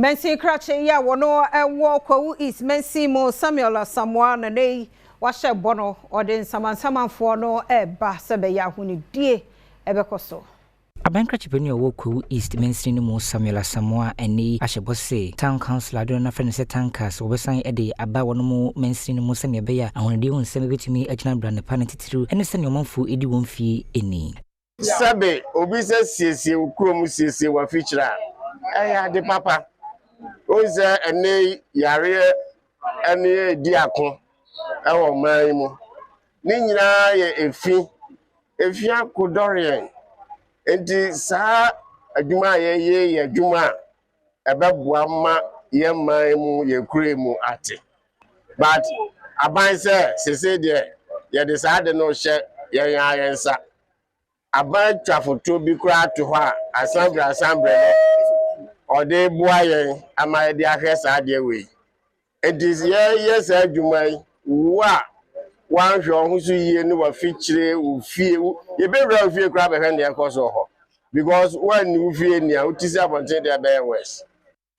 Mansin krakye yi a wɔno ɛwɔ Kwawu East Mansin mu, Samuel Asamoah, na ne yi wahyɛ bɔ no ɔde nsamansamanfoɔ no ɛreba sɛ bɛyɛ ahonidie ɛbɛkɔ so. Abankrakye panin a ɔwɔ Kwawu East mansini no mu, Samuel Asamoah, ɛnɛ yi ahyɛ bɔ sɛ town council adoɔ no afrɛ no sɛ tankers wɔbɛsan de aba wɔn mu mansini no mu sɛnea ɛbɛyɛ a ahonidie ho nsɛm bɛtumi agyina brane pa no titiriw ne sɛnea ɔmanfoɔ ɛdi wɔn fie ani. Sɛbe obi sɛ siesie wo kurom, siesie w'afikyire a, ɛyɛ ade papa. Wohu sɛ ɛnɛ yareɛ ɛne ɛdi ako ɛwɔ ɔman yi mu ne nyinaa yɛ efi efi akodɔre yɛn. Nti saa adwuma a yɛyɛ yɛ adwuma a ɛbɛboa ma yɛn man mu, yɛn kuro mu ate. But aban sɛ sese deɛ yɛde saa de no hyɛ yɛn ara yɛn nsa. Aban twa foto bi koraa to hɔ a asanbere asanbere no ɔde boa yɛn ama yɛde ahwɛ saa adeɛ wei. Nti yɛyɛ saa adwuma yi, wo a wanhwɛ wo ho so yie ne wafikyire wo fie, yɛbɛwura wo fie koraa bɛhwɛ nea ɛkɔ so wɔ hɔ, because woanni wo fie nea wote sɛ abɔnten deɛ ɛbɛyɛ worse.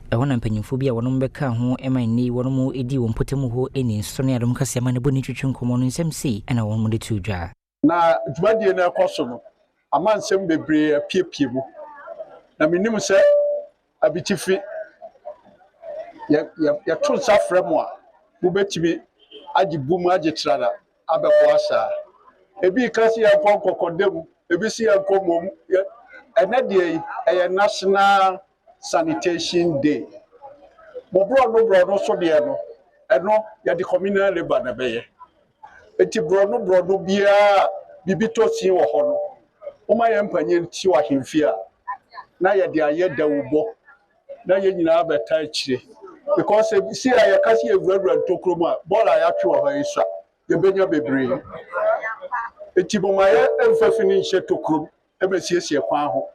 Ɛhɔ na mpanyimfoɔ bi a wɔnom bɛka ho ma nnɛ yi wɔnom di wɔn mpɔtam hɔ ani nso ne Adom Kaseɛ ma ne bɔ ne twitwi nkɔmmɔ no nsɛm sei ɛna wɔnom de to dwa. Na dwumadie no ɛkɔ so no ama nsɛm bebree apiepie mu, na menim sɛ Abitifi yɛto nsa frɛ mo a mobɛtumi agye bum agye trada abɛboa saa. Ebi ka sɛ yɛnkɔ nkɔkɔda mu, ebi sɛ yɛnkɔ mmom. Ɛnɛ deɛ yi ɛyɛ National Sanitation Day. Mo borɔno borɔno so deɛ no, ɛno yɛde communal labour na ɛbɛyɛ. Eti borɔno borɔno biara biribi tɔ sin wɔ hɔ no, woma yɛn mpanyin ti wɔ ahemfie a na yɛde ayɛ dawubɔ na yɛn nyinaa bɛta akyire, because si a yɛka sɛ yɛwurawura ntokuro mu a bɔɔl a yɛatwe wɔ hɔ yi so a yɛbɛnya bebree. Eti mo ma yɛ mfa fi ne nhyɛ tokuro mu ɛbɛsiesie kwan ho.